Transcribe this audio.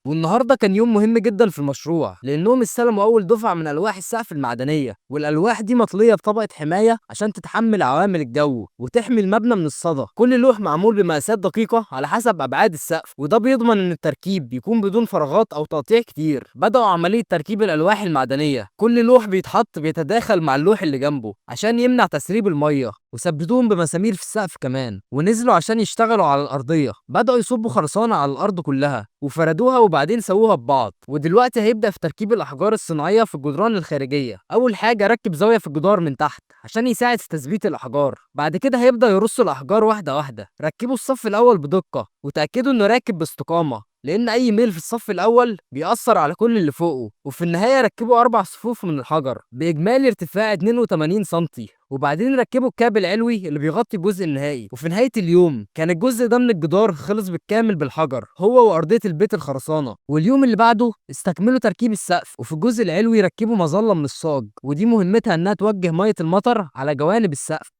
والنهارده كان يوم مهم جدا في المشروع، لانهم استلموا اول دفعه من الواح السقف المعدنية، والالواح دي مطليه بطبقه حماية عشان تتحمل عوامل الجو وتحمي المبنى من الصدى. كل لوح معمول بمقاسات دقيقة على حسب ابعاد السقف، وده بيضمن ان التركيب يكون بدون فراغات او تقطيع كتير. بدأوا عملية تركيب الالواح المعدنية، كل لوح بيتحط بيتداخل مع اللوح اللي جنبه عشان يمنع تسريب المية، وثبتوهم بمسامير في السقف كمان. ونزلوا عشان يشتغلوا على الارضية، بدأوا يصبوا خرسانه على الارض كلها وفردوها وبعدين سووها ببعض. ودلوقتي هيبدأ في تركيب الأحجار الصناعية في الجدران الخارجية. أول حاجة ركب زاوية في الجدار من تحت عشان يساعد في تثبيت الأحجار. بعد كده هيبدأ يرص الأحجار واحدة واحدة. ركبوا الصف الأول بدقة وتأكدوا إنه راكب باستقامة، لأن أي ميل في الصف الأول بيأثر على كل اللي فوقه. وفي النهاية ركبوا 4 صفوف من الحجر بإجمالي ارتفاع 82 سنتي، وبعدين ركبوا الكاب العلوي اللي بيغطي الجزء النهائي. وفي نهاية اليوم كان الجزء ده من الجدار خلص بالكامل بالحجر، هو وأرضية البيت الخرسانة. واليوم اللي بعده استكملوا تركيب السقف، وفي الجزء العلوي ركبوا مظلة من الصاج، ودي مهمتها إنها توجه مية المطر على جوانب السقف.